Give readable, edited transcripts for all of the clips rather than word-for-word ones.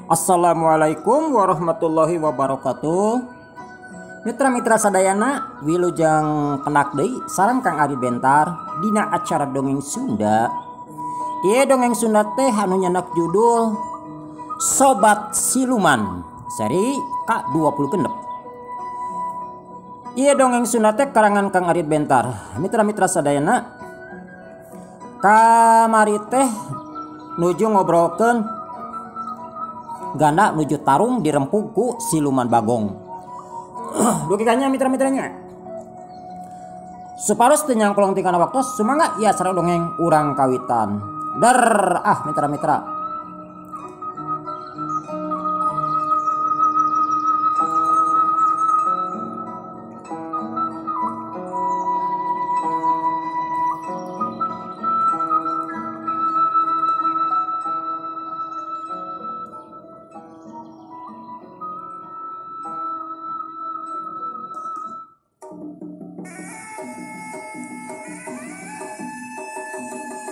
Assalamualaikum warahmatullahi wabarakatuh. Mitra-mitra sadayana wilujeng penak deui sareng Kang Ari Bentar dina acara dongeng Sunda. Ieu dongeng Sunda teh anu nyenak judul Sobat Siluman seri K26. Ieu dongeng Sunda teh karangan Kang Ari Bentar. Mitra-mitra sadayana kamari teh nuju ngobrolkeun ganda nuju tarung dirempug ku siluman bagong. Dukikannya mitra-mitranya. Supados teu nyangkolong tingkana waktu sumangga ieu acara dongeng urang kawitan. Der ah mitra-mitra.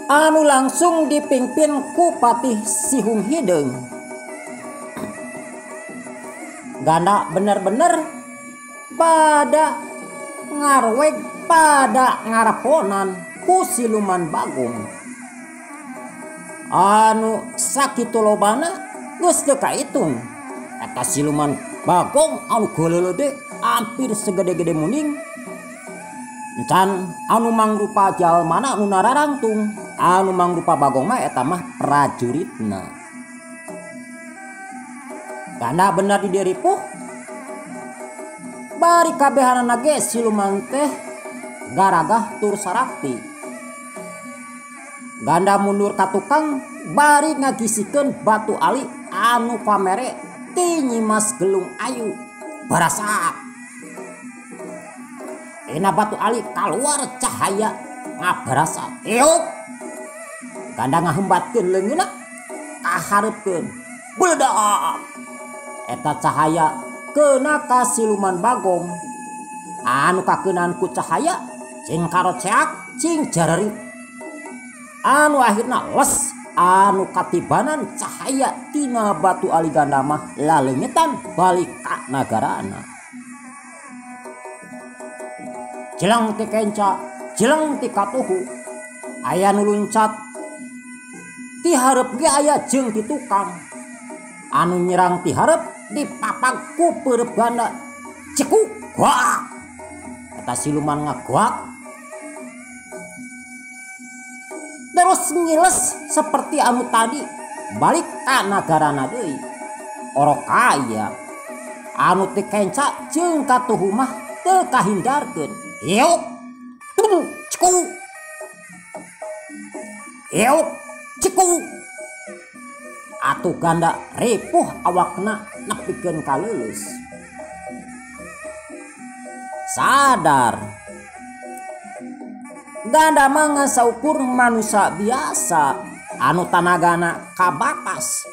Anu langsung dipimpin ku Patih Sihung Hideung. Ganda bener-bener pada ngarweg pada ngaraponan ku siluman bagong. Anu sakitu lobana geus teu kaitung. Eta siluman bagong anu geuleuleude hampir segede-gede muning. Encan anu mangrupa jalmana nu nararangtung, anu mangrupa bagong mah eta mah prajuritna. Ganda bener di dieu ripuh. Bari kabehanana ge siluman teh garagah tur sarakti. Ganda mundur ka tukang bari ngagisikeun batu ali anu pamere ti Nyimas Gelung Ayu. Barasak. Ena batu ali kaluar cahaya ngabarasa. Euk. Ganda ngahembatkeun leungeunna kahareupkeun. Beledak. Eta cahaya keuna ka siluman bagong. Anu kakeunan ku cahaya cing karoceak cing jararit. Anu akhirna les anu katibanan cahaya tina batu ali ganda mah laleungitan balik ka nagarana. Jeleng ti kenca, jeleng ti katuhu. Aya nu luncat ti hareup ge aya jeung ti tukang. Anu nyerang ti hareup dipapag ku peureup ganda. Cekuk, goak. Eta siluman ngagoak. Terus ngiles seperti anu tadi balik ka nagarana deui. Orok aya. Anu ti kenca jeung katuhu mah teu kahindarkeun. Euk, cekuk, euk, cekuk. Atuh ganda ripuh awakna nepikeun ka leuleus. Sadar. Ganda mah ngan saukur manusia biasa anu tanagana kabatas.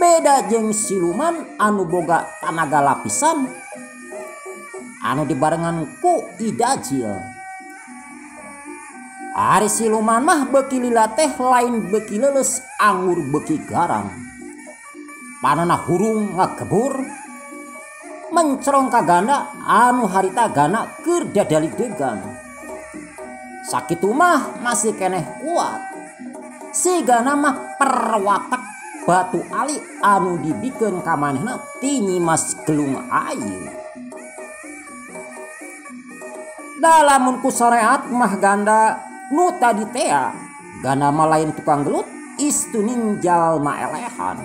Beda jeung siluman anu boga tanaga lapisan anu dibarengan ku idajil. Ari siluman mah beuki lila teh lain beuki leuleus anggur beuki garang. Panona hurung ngagebur mencerong ka ganda anu harita ganda keur dadaligdegan. Sakitu mah masih keneh kuat. Si ganda mah perwatek batu ali anu dibikeun ka manehna ti Nyimas Gelung Ayu. Dalamun ku sareat mah ganda nu tadi tea, ganda mah lain tukang gelut istuning jalma elehan.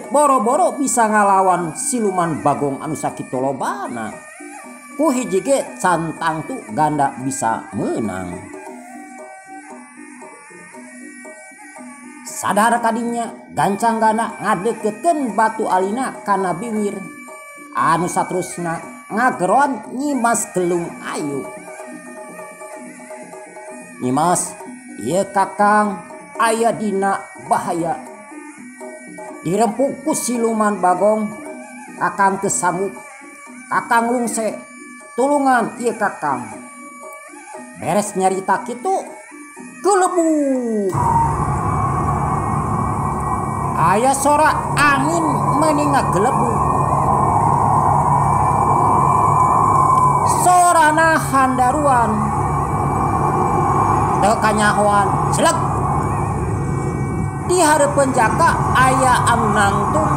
Boro-boro bisa ngalawan siluman bagong anu sakitu lobana. Ku hiji ge can tangtu ganda bisa meunang. Sadar kadinya gancang ganda ngadeukeutkeun batu alina kana biwir. Anu satrusna ngageroan Nyimas Gelung Ayu. Nyimas, ieu kakang aya dina bahaya. Dirempug ku siluman bagong, kakang teu sanggup. Kakang lungse, tulungan ieu kakang. Beres nyarita kitu, kelebu. Aya sora angin meuni ngagelebu. Sorana handaruan. Teu kanyahoan jeleg. Di hareupeun Jaka aya anu nangtung.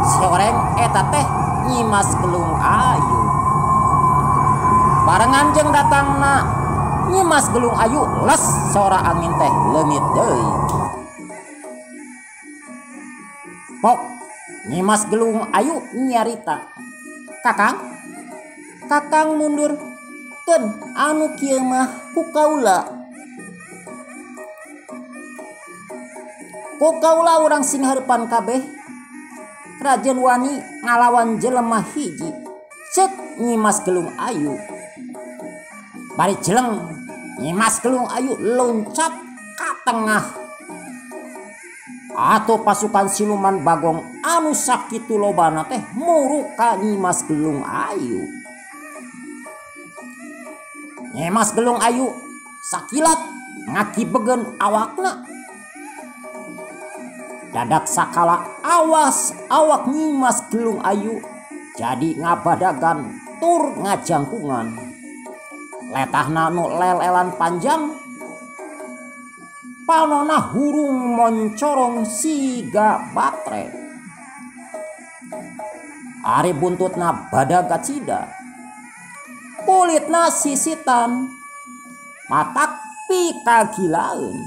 Sioreng eta teh Nyimas Gelung Ayu. Barengan jeung datangna Nyimas Gelung Ayu les sora angin teh leungit deui. Pok Nyimas Gelung Ayu nyarita, "Kakang, kakang mundur keun anu kieu mah ku kaula. Ku kaula urang sing hareupan kabeh. Rajen wani ngalawan jelema hiji." Ceuk Nyimas Gelung Ayu. Bari jeleng Nyimas Gelung Ayu loncat ka tengah. Atau pasukan siluman Bagong anu sakitu lobana teh muruk ka Nyimas Gelung Ayu. Nyimas Gelung Ayu sakilat ngakibegen awakna. Dadak sakala awas awak Nyimas Gelung Ayu jadi ngabadagan tur ngajangkungan. Letahna nu lel-elan panjang, panona hurung moncorong siga batre. Ari buntutna badag acida, kulitna sisitan, matak pikagilaeun,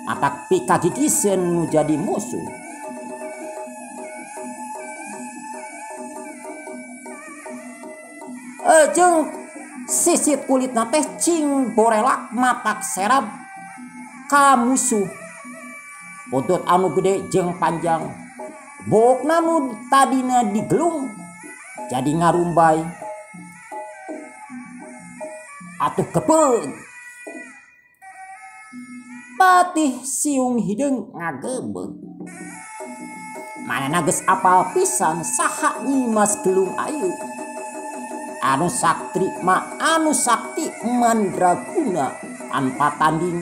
matak pikagigiseun nu jadi musuh. Jeung sisit kulitna teh cing borelak matak serab ka musuh. Buntut anu gede jeung panjang, bokna nu tadina digelung jadi ngarumbay. Atuh kepeung. Patih siung hideung ngagebeg. Manehna geus apal pisan saha Nyimas Gelung Ayu. Anu saktri ma anu sakti mandraguna tanpa tanding.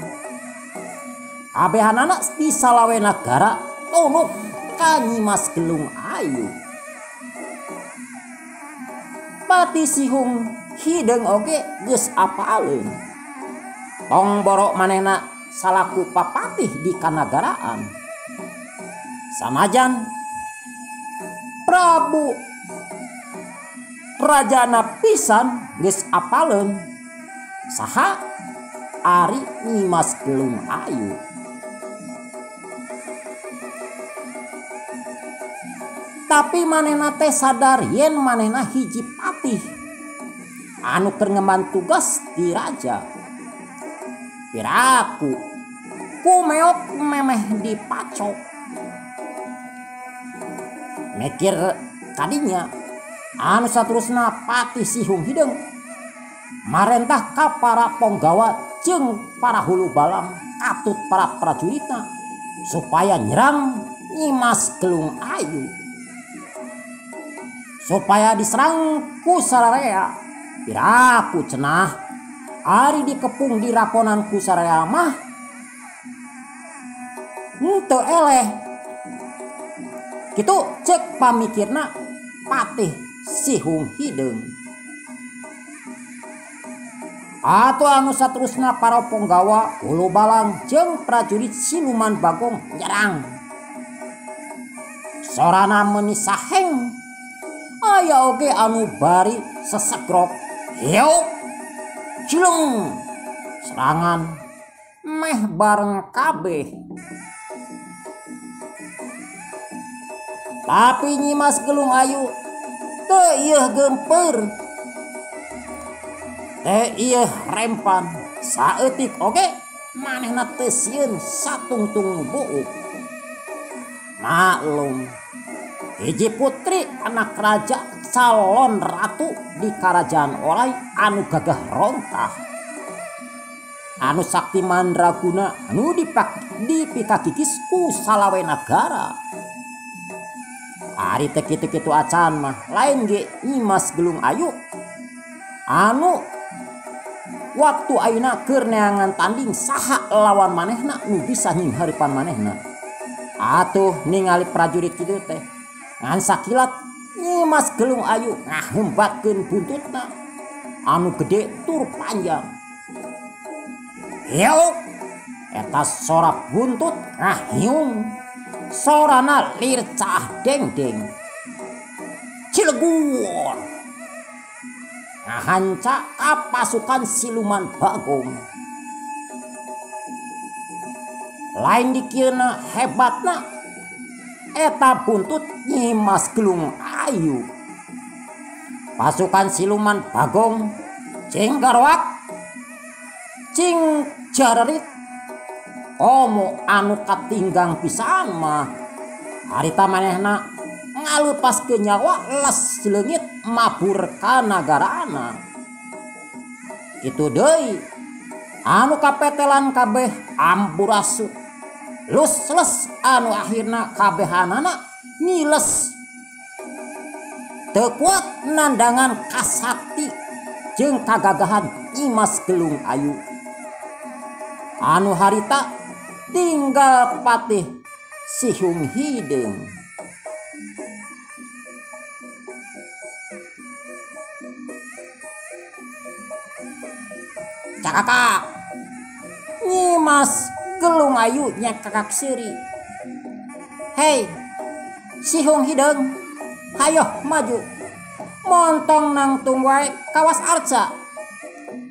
Kabehanana di salawe nagara tunuk ka Nyimas Gelung Ayu. Pati sihung hideung oge geus apaleun. Tong borok manehna salaku papatih di kanagaraan. Sanajan Prabu Rajana pisan geus apaleun saha ari Nyimas Gelung Ayu. Tapi manehna teh sadar yen manehna hiji patih anu keur ngemban tugas di raja. Piraku kumeok memeh dipacok. Mikir kadinya anu saterusna patih sihung hideung marentah ka para ponggawa jeung para hulu balang katut para prajuritna supaya nyerang Nyimas Gelung Ayu, supaya diserang ku sararea. Piraku cenah ari dikepung di raponan ku sararea mah henteu eleh. Kitu cek pamikirna patih sihung hideung. Atuh anu saterusna para ponggawa hulu balang jeung prajurit siluman Bagong nyerang. Sorana meuni saheng. Aya oge anu bari sesegrok. Heok cilung. Serangan meh bareng kabeh. Tapi Nyimas Gelung Ayu teu ieuh geumpeur, teu ieuh rempan. Saeutik oge manehna teu sieun satungtung buuk. Maklum, hiji putri anak raja calon ratu di kerajaan Olai anu gagah rontah, anu sakti mandraguna anu dipikakikis ku salawe nagara. Ari teh kitu-kitu acan mah lain ge Nyimas Gelung Ayu anu waktu ayeuna keur neangan tanding saha lawan manehna nu bisa nyinghareupan manehna. Atuh ningali prajurit kitu teh ngan sakilat Nyimas Gelung Ayu ngahembatkeun buntutna anu gede tur panjang. Hiuk eta sora buntut ngahiung, sorana lir cah dengdeng. Cilegur ngahanca ka pasukan siluman Bagong. Lain dikieuna hebatna eta buntut Nyimas Gelung Ayu. Pasukan siluman Bagong cing garoak cing jarerit komo anu katinggang pisan mah harita manehna ngalepaskeun nyawa les leungit mabur ka nagarana. Kitu deui anu kapetelan kabeh ampurasu lus-lus anu akhirna kabehanana ngiles teu kuat nandangan kasakti jeung kagagahan Nyimas Gelung Ayu. Anu harita tinggal Patih Sihung Hideung. Cakakak Nyimas Gelung Ayu nyakakak seuri. Hei Sihung Hideung, hayoh maju montong nangtung wae kawas arca.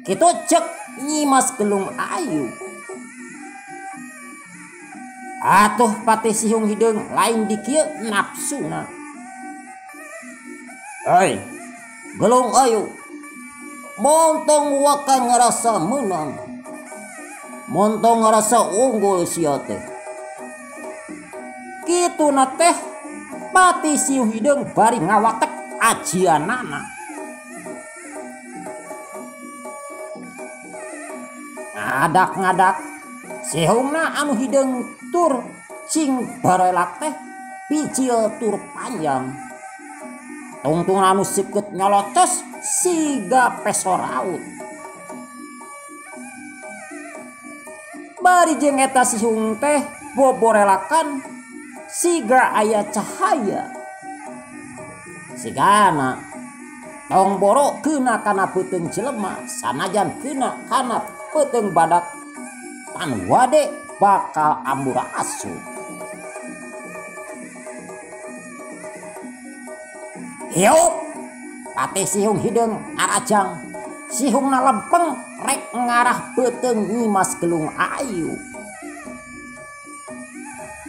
Kitu cek Nyimas Gelung Ayu. Atuh Patih Sihung Hideung lain dikieu nafsuna. Hei Gelung Ayu, montong waka ngerasa menang, montong ngerasa unggul sia teh. Kituna teh Patih Sihung Hideung bari ngawatek ajianana. Ngadak-ngadak sihungna anu hideung tur cing barelak teh picil tur panjang. Tungtung anu sikeut nyolocos siga peso raut. Bari jeung eta sihung teh boborelakan siga aya cahaya. Sigana tong boro keuna kana peuteung jelema sanajan keuna kana peuteung badak pan wade bakal ambura asu. Hiup Patih Sihung Hideung arajang, sihungna lempeng rek ngarah peuteung Nyimas Gelung Ayu.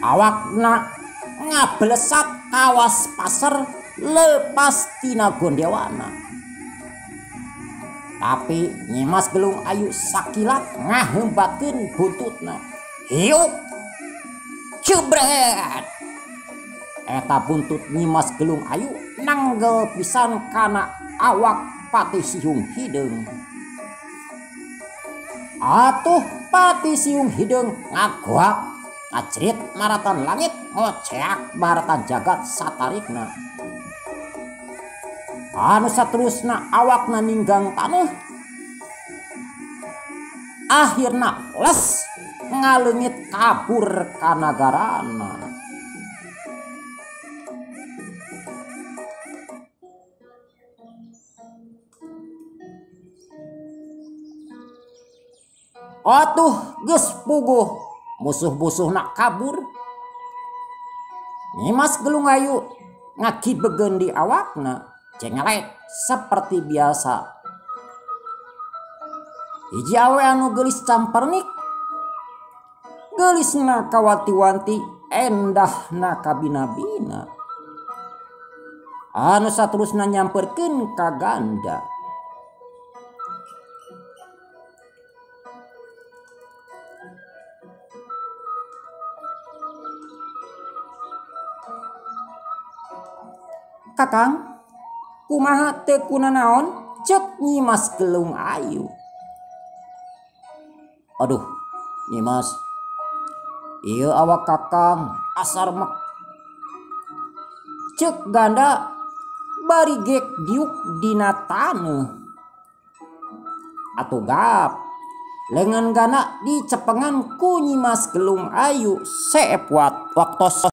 Awakna ngabelesat kawas pasar lepas tina gondewana. Tapi Nyimas Gelung Ayu sakilat ngahembatkeun buntutna. Hiup jebret eta buntut Nyimas Gelung Ayu nanggel pisan kana awak Patih Sihung Hideung. Atuh Patih Sihung Hideung ngagoak ngajerit maratan langit ngoceak maratan jagat satarikna. Anu saterusna awakna ninggang taneuh, akhirna les ngaleungit kabur ka nagarana. Atuh geus puguh musuh-musuhna kabur. Nyimas Gelung Ayu ngakibegeun di awakna cengelek seperti biasa. Hiji awe anu geulis campernik, geulisna kawanti-wanti, endahna kabina-bina. Anu saterusna nyamperkeun ka ganda. Kakang, kumaha teu kunanaon? Cek Nyimas Gelung Ayu. Aduh, Nyimas, ieu awak kakang asar mek. Cek ganda bari gek diuk dina taneuh. Atuh gap, Lengan gana dicepengan ku Nyimas Gelung Ayu seep waktos.